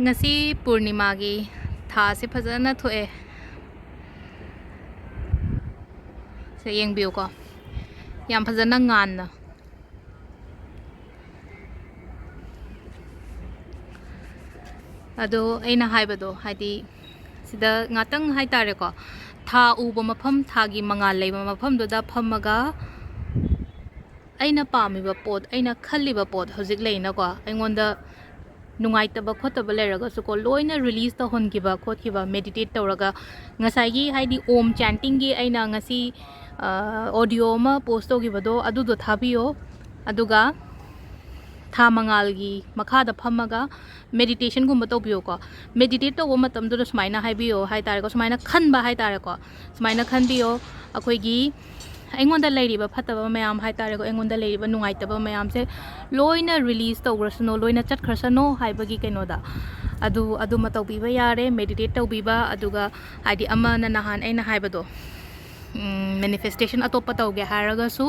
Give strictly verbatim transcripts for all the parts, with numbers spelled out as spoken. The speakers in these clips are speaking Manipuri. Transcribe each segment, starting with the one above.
ꯉꯁꯤ ꯄꯨꯔꯅꯤꯃꯥꯒꯤ ꯊꯥꯁꯦ ꯐꯖꯅ ꯊꯣꯛꯑꯦ꯫ ꯁꯦ ꯌꯦꯡꯕꯤꯌꯨꯀꯣ, ꯌꯥꯝ ꯐꯖꯅ ꯉꯥꯟꯅ꯫ ꯑꯗꯣ ꯑꯩꯅ ꯍꯥꯏꯕꯗꯣ, ꯍꯥꯏꯗꯤ ꯁꯤꯗ ꯉꯥꯛꯇꯪ ꯍꯥꯏꯇꯥꯔꯦꯀꯣ, ꯊꯥ ꯎꯕ ꯃꯐꯝ, ꯊꯥꯒꯤ ꯃꯉꯥꯜ ꯂꯩꯕ ꯃꯐꯝꯗꯨꯗ ꯐꯝꯃꯒ ꯑꯩꯅ ꯄꯥꯝꯃꯤꯕ ꯄꯣꯠ, ꯑꯩꯅ ꯈꯜꯂꯤꯕ ꯄꯣꯠ ꯍꯧꯖꯤꯛ ꯂꯩꯅꯀꯣ, ꯑꯩꯉꯣꯟꯗ ꯅꯨꯡꯉꯥꯏꯇꯕ ꯈꯣꯠꯇꯕ ꯂꯩꯔꯒꯁꯨꯀꯣ, ꯂꯣꯏꯅ ꯔꯤꯂꯤꯁ ꯇꯧꯍꯟꯈꯤꯕ ꯈꯣꯠꯈꯤꯕ, ꯃꯦꯗꯤꯇꯦꯠ ꯇꯧꯔꯒ ꯉꯁꯥꯏꯒꯤ ꯍꯥꯏꯗꯤ ꯑꯣꯝ ꯆꯥꯟꯇꯤꯡꯒꯤ ꯑꯩꯅ ꯉꯁꯤ ꯑꯣꯗꯤꯑꯣ ꯑꯃ ꯄꯣꯁ ꯇꯧꯈꯤꯕꯗꯣ, ꯑꯗꯨꯗꯣ ꯊꯥꯕꯤꯌꯣ꯫ ꯑꯗꯨꯒ ꯊꯥ ꯃꯉꯥꯜꯒꯤ ꯃꯈꯥꯗ ꯐꯝꯃꯒ ꯃꯦꯗꯤꯇꯦꯁꯟꯒꯨꯝꯕ ꯇꯧꯕꯤꯌꯣꯀꯣ꯫ ꯃꯦꯗꯤꯇꯦꯠ ꯇꯧꯕ ꯃꯇꯝꯗꯨꯗ ꯁꯨꯃꯥꯏꯅ ꯍꯥꯏꯕꯤꯌꯣ ꯍꯥꯏꯇꯥꯔꯦꯀꯣ, ꯁꯨꯃꯥꯏꯅ ꯈꯟꯕ ꯍꯥꯏꯇꯥꯔꯦꯀꯣ, ꯁꯨꯃꯥꯏꯅ ꯈꯟꯕꯤꯌꯣ, ꯑꯩꯈꯣꯏꯒꯤ ꯑꯩꯉꯣꯟꯗ ꯂꯩꯔꯤꯕ ꯐꯠꯇꯕ ꯃꯌꯥꯝ ꯍꯥꯏꯇꯥꯔꯦꯀꯣ, ꯑꯩꯉꯣꯟꯗ ꯂꯩꯔꯤꯕ ꯅꯨꯡꯉꯥꯏꯇꯕ ꯃꯌꯥꯝꯁꯦ ꯂꯣꯏꯅ ꯔꯤꯂꯤꯁ ꯇꯧꯈ꯭ꯔꯁꯅꯨ, ꯂꯣꯏꯅ ꯆꯠꯈ꯭ꯔꯁꯅꯨ ꯍꯥꯏꯕꯒꯤ ꯀꯩꯅꯣꯗ꯫ ꯑꯗꯨ ꯑꯗꯨꯃ ꯇꯧꯕꯤꯕ ꯌꯥꯔꯦ, ꯃꯦꯗꯤꯇꯦꯠ ꯇꯧꯕꯤꯕ꯫ ꯑꯗꯨꯒ ꯍꯥꯏꯗꯤ ꯑꯃꯅ ꯅꯍꯥꯟ ꯑꯩꯅ ꯍꯥꯏꯕꯗꯣ, ꯃꯦꯅꯤꯐꯦꯁꯇꯦꯁꯟ ꯑꯇꯣꯞꯄ ꯇꯧꯒꯦ ꯍꯥꯏꯔꯒꯁꯨ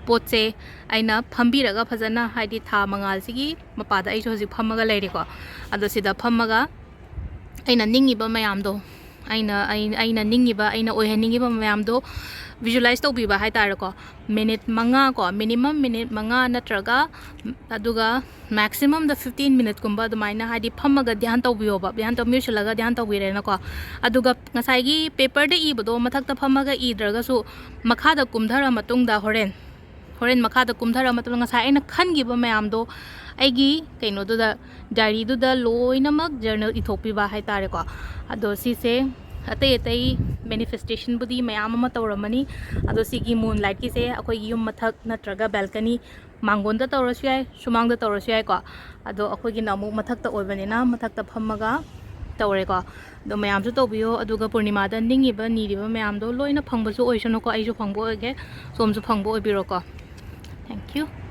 ꯄꯣꯠꯁꯦ ꯑꯩꯅ ꯐꯝꯕꯤꯔꯒ ꯐꯖꯅ, ꯍꯥꯏꯗꯤ ꯊꯥ ꯃꯉꯥꯜꯁꯤꯒꯤ ꯃꯄꯥꯗ ꯑꯩꯁꯨ ꯍꯧꯖꯤꯛ ꯐꯝꯃꯒ ꯂꯩꯔꯦꯀꯣ꯫ ꯑꯗꯣ ꯁꯤꯗ ꯐꯝꯃꯒ ꯑꯩꯅ ꯅꯤꯡꯉꯤꯕ ꯃꯌꯥꯝꯗꯣ, ꯑꯩꯅ ꯑꯩ- ꯑꯩꯅ ꯅꯤꯡꯉꯤꯕ, ꯑꯩꯅ ꯑꯣꯏꯍꯟꯅꯤꯡꯉꯤꯕ ꯃꯌꯥꯝꯗꯣ ꯚꯤꯖꯨꯋꯦꯂꯥꯏꯁ ꯇꯧꯕꯤꯕ ꯍꯥꯏꯇꯥꯔꯦꯀꯣ꯫ ꯃꯤꯅꯤꯠ ꯃꯉꯥ ꯀꯣ, ꯃꯤꯅꯤꯃꯝ ꯃꯤꯅꯤꯠ ꯃꯉꯥ ꯅꯠꯇ꯭ꯔꯒ, ꯑꯗꯨꯒ ꯃꯦꯛꯁꯤꯃꯝꯗ ꯐꯤꯐꯇꯤꯟ ꯃꯤꯅꯤꯠꯀꯨꯝꯕ ꯑꯗꯨꯃꯥꯏꯅ, ꯍꯥꯏꯗꯤ ꯐꯝꯃꯒ ꯙ꯭ꯌꯥꯟ ꯇꯧꯕꯤꯌꯣꯕ꯫ ꯙ꯭ꯌꯥꯟ ꯇꯧ- ꯃꯤꯠ ꯎꯏꯁꯤꯜꯂꯒ ꯙ꯭ꯌꯥꯟ ꯇꯧꯕꯤꯔꯦꯅꯀꯣ꯫ ꯑꯗꯨꯒ ꯉꯁꯥꯏꯒꯤ ꯄꯦꯄꯔꯗ ꯏꯕꯗꯣ ꯃꯊꯛꯇ ꯐꯝꯃꯒ ꯏꯗ꯭ꯔꯒꯁꯨ, ꯃꯈꯥꯗ ꯀꯨꯝꯊꯔ ꯃꯇꯨꯡꯗ ꯍꯣꯔꯦꯟ, ꯍꯣꯔꯦꯟ ꯃꯈꯥꯗ ꯀꯨꯝꯊꯔ ꯃꯇꯨꯡꯗ ꯉꯁꯥꯏ ꯑꯩꯅ ꯈꯟꯈꯤꯕ ꯃꯌꯥꯝꯗꯣ ꯑꯩꯒꯤ ꯀꯩꯅꯣꯗꯨꯗ, ꯗꯥꯏꯔꯤꯗꯨꯗ ꯂꯣꯏꯅꯃꯛ ꯖꯔꯅꯦꯜ ꯏꯊꯣꯛꯄꯤꯕ ꯍꯥꯏꯇꯥꯔꯦꯀꯣ꯫ ꯑꯗꯣ ꯁꯤꯁꯦ ꯑꯇꯩ ꯑꯇꯩ ꯃꯦꯅꯤꯐꯦꯁꯇꯦꯁꯟꯕꯨꯗꯤ ꯃꯌꯥꯝ ꯑꯃ ꯇꯧꯔꯝꯃꯅꯤ꯫ ꯑꯗꯣ ꯁꯤꯒꯤ ꯃꯨꯟ ꯂꯥꯏꯠꯀꯤꯁꯦ ꯑꯩꯈꯣꯏꯒꯤ ꯌꯨꯝ ꯃꯊꯛ ꯅꯠꯇ꯭ꯔꯒ ꯕꯦꯜꯀꯅꯤ, ꯃꯥꯡꯒꯣꯟꯗ ꯇꯧꯔꯁꯨ ꯌꯥꯏ, ꯁꯨꯃꯥꯡꯗ ꯇꯧꯔꯁꯨ ꯌꯥꯏꯀꯣ꯫ ꯑꯗꯣ ꯑꯩꯈꯣꯏꯒꯤꯅ ꯑꯃꯨꯛ ꯃꯊꯛꯇ ꯑꯣꯏꯕꯅꯤꯅ ꯃꯊꯛꯇ ꯐꯝꯃꯒ ꯇꯧꯔꯦꯀꯣ꯫ ꯑꯗꯣ ꯃꯌꯥꯝꯁꯨ ꯇꯧꯕꯤꯌꯣ, ꯑꯗꯨꯒ ꯄꯨꯔꯅꯤꯃꯥꯗ ꯅꯤꯡꯉꯤꯕ ꯅꯤꯔꯤꯕ ꯃꯌꯥꯝꯗꯣ ꯂꯣꯏꯅ ꯐꯪꯕꯁꯨ ꯑꯣꯏꯁꯅꯨꯀꯣ꯫ ꯑꯩꯁꯨ ꯐꯪꯕ ꯑꯣꯏꯒꯦ, ꯁꯣꯝꯁꯨ ꯐꯪꯕ ꯑꯣꯏꯕꯤꯔꯣꯀꯣ꯫ Thank you꯫